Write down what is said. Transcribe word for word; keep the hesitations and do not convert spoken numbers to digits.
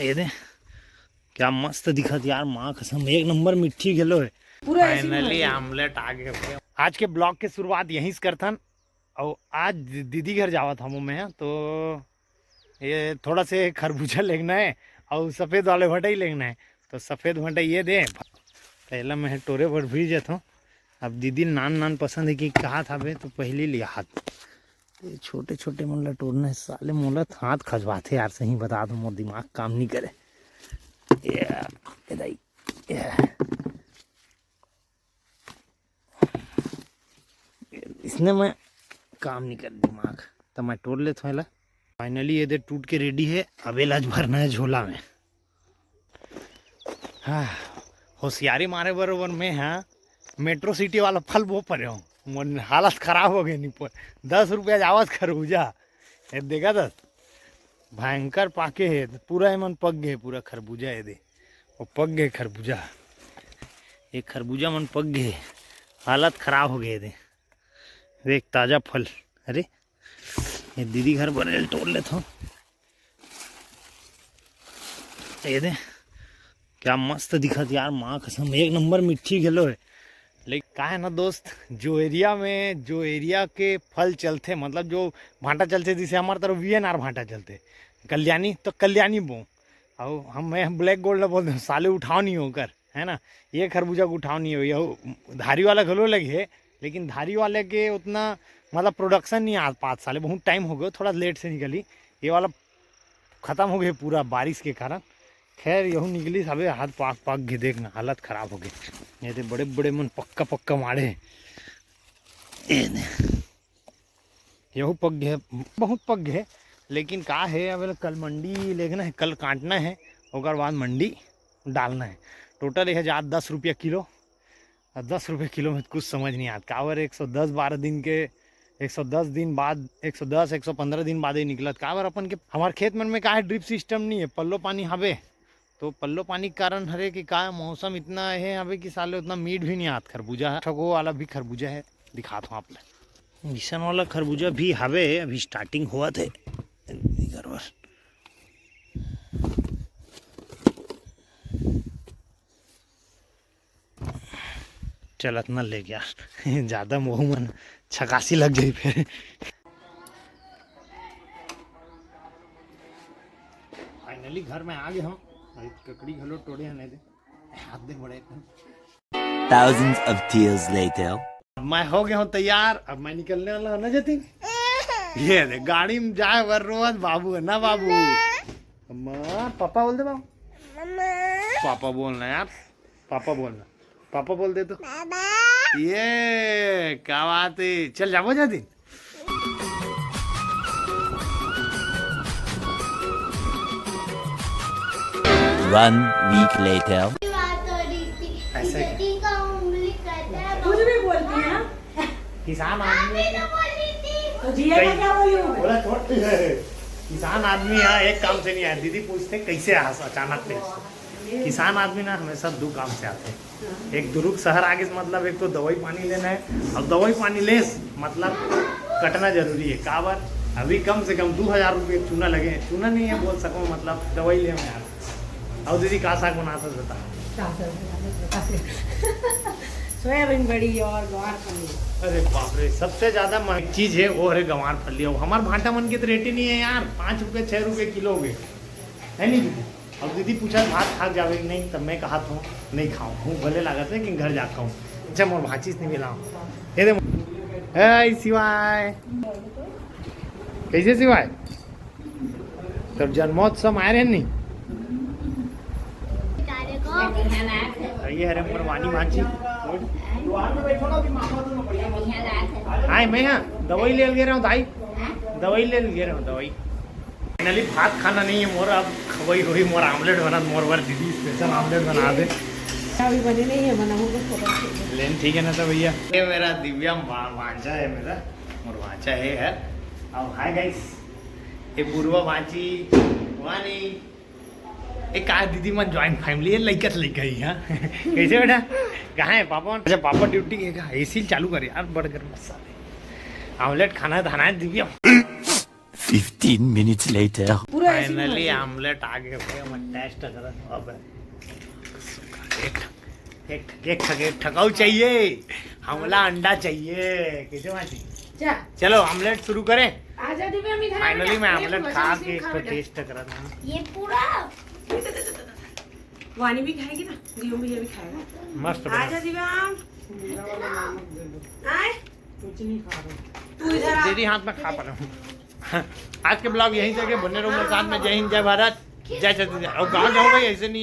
ये दे, क्या मस्त दिखत यार, माँ कसम, एक नंबर मिट्ठी गेलो है। पूरा ऐसी फाइनली आमलेट आ गए। आज के ब्लॉग के शुरुआत यहीं से करथन। और आज दीदी घर जावत हूँ मैं, तो ये थोड़ा से खरबूजा लेना है और सफेद वाले भटई लेना है। तो सफेद भटई ये दे, पहला मैं टोरे भर भूल जाता हूँ। अब दीदी नान नान पसंद है कि कहा था बे, तो पहले लिया हाथ। ये छोटे छोटे मन ला टोरना है साले, मोला हाथ खजवाथे यार, सही बता दो, मोर दिमाग काम नहीं करे। ये, ये दाई, ये। इसने मैं काम नहीं कर दिमाग, तो मैं टोर लेत हूँ एला। फाइनली ये दे टूट के रेडी है, अब एला आज भरना है झोला में। हाँ, होशियारी मारे बरोबर मैं, हाँ, मेट्रो सिटी वाला फल बो परे हूँ, मोर हालत खराब हो गई। नहीं पर दस रुपया जावत खरबूजा, ये देखा दस भयंकर पाके है, पूरा एमन पक गए, पूरा खरबूजा ये दे, वो पक गए खरबूजा, ये खरबूजा मन पक गए, हालत खराब हो गए दे। देख ताजा फल, अरे ये दीदी घर पर तोड़ लेता हूँ। ये दे, क्या मस्त दिखत यार, माँ कसम, एक नंबर मिट्ठी गेलो है। लेकिन का है ना दोस्त, जो एरिया में, जो एरिया के फल चलते, मतलब जो भांटा चलते, जैसे हमारे तरफ वी एन आर भांटा चलते, कल्याणी, तो कल्याणी बो, और हम, मैं ब्लैक गोल्ड बोलते हैं, साले उठाव नहीं होकर, है ना, ये खरबूजा को उठाव नहीं हो, ये धारी वाला घलो लगे है, लेकिन धारी वाले के उतना मतलब प्रोडक्शन नहीं आ पात साले, बहुत टाइम हो गया, थोड़ा लेट से निकली। ये वाला खत्म हो गए पूरा बारिश के कारण। खैर, यहू निकली सबे हाथ पाक पाक के, देखना हालत खराब हो गई। ये तो बड़े बड़े मन पक्का पक्का मारे हैं। ये ने। यहू पक गए, बहुत पक गए, लेकिन का है, अब कल मंडी लेगना है, कल काटना है, ओकर बाद मंडी डालना है। टोटल यह जात दस रुपया किलो, और दस रुपये किलो में कुछ समझ नहीं आता। काबर एक सौ दस बारह दिन के, एक सौ दस दिन बाद, एक सौ दस, एक सौ पन्द्रह दिन बाद ही निकलत। काबर अपन के, हमारे खेत मन में का है, ड्रिप सिस्टम नहीं है, पल्लो पानी हवे, तो पल्लो पानी के कारण हरे कि का मौसम इतना है हवे कि साले उतना मीठ भी नहीं आत। खरबूजा है, ठगो वाला भी खरबूजा है, दिखात हूँ आप ला। मिशन वाला खरबूजा भी हवे, अभी स्टार्टिंग हुआ थे। चलत न ले गया। ज्यादा मोहू मन छकासी लग जाई फिर। फाइनली घर में आ गए हम। अरे ककड़ी घलो टोड़े हैं, नहीं दे हाथ दे बड़े। Thousands of tears later. अब मैं हो गया हूँ तैयार, अब मैं निकलने वाला हूँ ना जतिन। ये दे गाड़ी में जाए बर रोज बाबू है ना बाबू। अम्मा, पापा बोल दे बाबू। पापा बोलना यार, पापा बोलना, पापा बोल दे तो। ये क्या बात है, चल जाबो जतिन। One week later. ऐसे कुछ भी बोलती है ना। किसान आदमी तो जिया का क्या बोलूं? बोला छोड़। किसान आदमी यहाँ एक काम से नहीं आया। दीदी पूछते कैसे आ अचानक से। किसान आदमी ना हमेशा दो काम से आते हैं। एक दुरुग शहर आगे से मतलब एक तो दवाई पानी लेना है, अब दवाई पानी ले मतलब कटना जरूरी है। काबर अभी कम से कम दो हजार रुपये चूना लगे, चूना नहीं है बोल सको, मतलब दवाई ले यार। और दीदी का साग बनाता बता। सोयाबीन बड़ी और गवार फली। अरे बाप रे, सबसे ज्यादा महंगी चीज है वो है गवार फली। और हमारे भांटा मन के तो रेट ही नहीं है यार, पाँच रुपये छह रुपये किलो हो गए, है नहीं दीदी? अब दीदी पूछा भात खा जावे कि नहीं, तब मैं कहा था नहीं खाऊं, भूख भले लागत है लेकिन घर जा खाऊं। अच्छा मोर भांचिस नहीं मिला। ये दे ए शिवाय, कैसे शिवाय? तब जन्मोत्सव आए रहे नहीं। ये हरे मोर वानी भांची। हाय मैं यहाँ दवाई ले गे रहा हूँ दाई, दवाई ले गे रहा हूँ दवाई। फाइनली भात खाना नहीं है मोर, अब खवाई होई मोर आमलेट बना, मोर बर दीदी स्पेशल आमलेट बना दे। अभी बनी नहीं है, बनाऊंगा थोड़ा सा। लेकिन ठीक है ना तो भैया, ये मेरा दिव्या मा-, मांझा है मेरा, मोर मांझा है यार। अब हाय गाइस, ये पूर्वा मांझी, वानी, ए का दीदी मन ज्वाइंट फैमिली है, लइका से लइका ही, हाँ। कैसे बेटा? कहाँ है पापा? अच्छा पापा ड्यूटी है का? एसी चालू कर यार, बड़ गर्म मसाले। आमलेट खाना है, धाना है दिव्या। Fifteen minutes later. पूरा ऐसे फाइनली नहीं आमलेट आ गए भाई, हम टेस्ट करत हन। अब एक ठक एक ठक एक ठक एक ठक अउ चाहिए, हमला अंडा चाहिए। कैसे मासी? जा। चलो आमलेट शुरू करें। आजा दिव्या, हम इधर आ फाइनली बेटा। मैं ये आमलेट पूरा खा चमच के एक खा ठो बेटा। टेस्ट करत हन। ये पूरा वानी भी खाएगी ना, जीवन भैया भी खाएगा। मस्त आजा बना। दिव्या। आए। तू इधर आ। दीदी हाथ में खा पा रहा हूँ। आज के ब्लॉग यहीं तक है। बने रहो मेरे साथ में। जय हिंद, जय भारत, जय छत्तीसगढ़। और गाँव जाओ भाई, ऐसे नहीं